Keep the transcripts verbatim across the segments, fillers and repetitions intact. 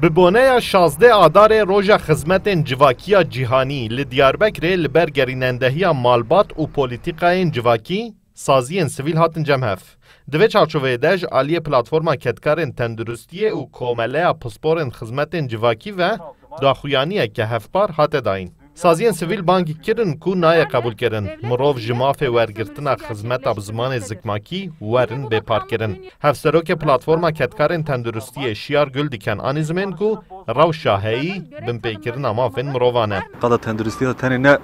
Bi boneya şazdeh Adarê Roja Xizmetên Civakî ya Cîhanî li Diyarbekirê li ber gerînendehiya malbat û polîtîkayên civakî, saziyên sivîl hatin cem hev. Di vê çarçoveyê de ji aliyê Platforma Kedkarên Tenduristiyê û Komeleya Pisporên Xizmetên Civakî ve daxuyaniyeke hevpar hate dayîn. Saziyên sivîl bang kirin ku nayê qebûlkirin mirov ji mafê wergirtina xizmeta bi zimanê zikmakî werin bêparkirin. Hevserokê Platforma Kedkarên Tenduristiyê Şiyar Guldiken anî zimên ku rewşa heyî binpêkirina mafên mirovan e. Qada tenduristiya tenê ne, e,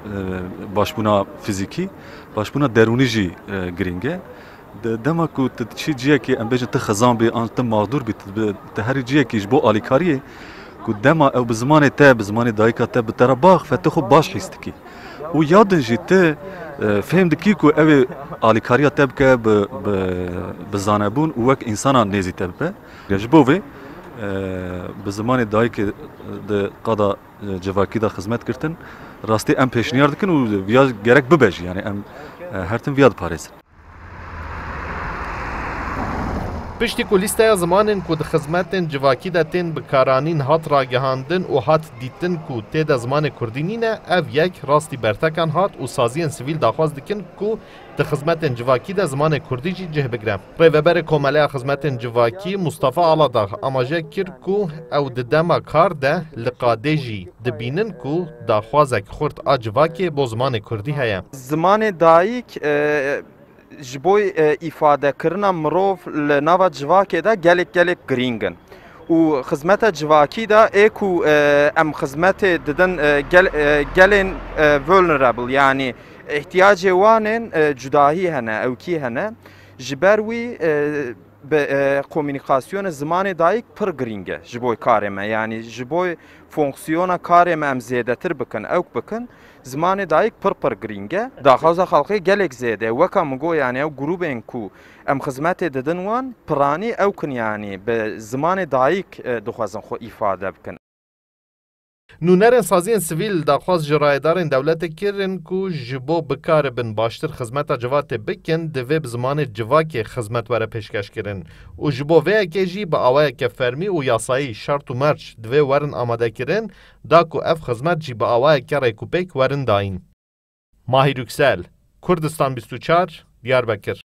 başbûna fizîkî, başbûna derûnî jî, e, girîng e. Di dema ku tu diçî ciyekê, em bêjin tu xizan bî an tu mexdûr bî, tu bi, tu herî ciyekî ji bo alîkariyê, ku dema ew bi zimanê te, bi zimanê dayika te bi te re biaxife, tu xwe baş hîs dikî. Û ya din jî tu, e, fêm dikî ku ew ê alîkariya te bike bi, bi, bi zanebûn û wek însana nêzî te bibe. Ji bo vê, e, bi zimanê dayikê di qada, e, civakî de xizmet girtin, rastî em pêşniyar dikin û viya gerek bibe jî. Yani em, e, her tim viya diparêzin. Piştî ku lîsteya zimanên ku di xizmetên civakî de tên bikaranîn hat ragihandin û hat dîtin ku tê de zimanê kurdî nîne, ev yek rastî bertekan hat û saziyên sivîl daxwaz dikin ku di xizmetên civakî de zimanê kurdî jî cih bigire. Rêveberê Komeleya Xizmetên Civakî Mustafa Aladağ amaje kir ku ew di dema kar de li qadê jî dibînin ku daxwazek xurt a civakê bo zimanê kurdî heye. Zimanê dayik, e, ji bo, e, îfadekirina mirov li nava civakê de gelek, gelek girîng in. Û xizmeta civakî de ê ku, e, em xizmetê didin, e, gel-, e, gelên, e, vulnerable, yanî îhtiyacê wan ên, e, cudahî hene, ewkî hene. Ji ber wî, e, bi, e, komûnîkasyonê zimanê dayik pir girîng e ji bo karê me. Yanî ji bo fonksiyona karê me em zêdetir bikin, ewk bikin, zimanê dayik pir pir girîng e. Daxwaza xelkê gelek zêde ye. Weka min got, yanî ew grûbên ku em xizmetê didin wan, piranî ewk in, yanî bi zimanê dayik, e, dixwazin xwe îfade bikin. Nûnerên saziyên sivîl daxwaz ji rayedarên dewletê kirin ku ji bo bikaribin baştir xizmeta civatê bikin, divê bi zimanê civakê xizmet were pêşkeşkirin û ji bo vê yekê jî bi awayeke fermî û yasayî şert û merc divê werin amadekirin, da ku ev xizmet jî bi awayeke rêkûpêk werin dayîn. Mahir Yüksel, Kurdistan bîst û çar, Diyarbekir.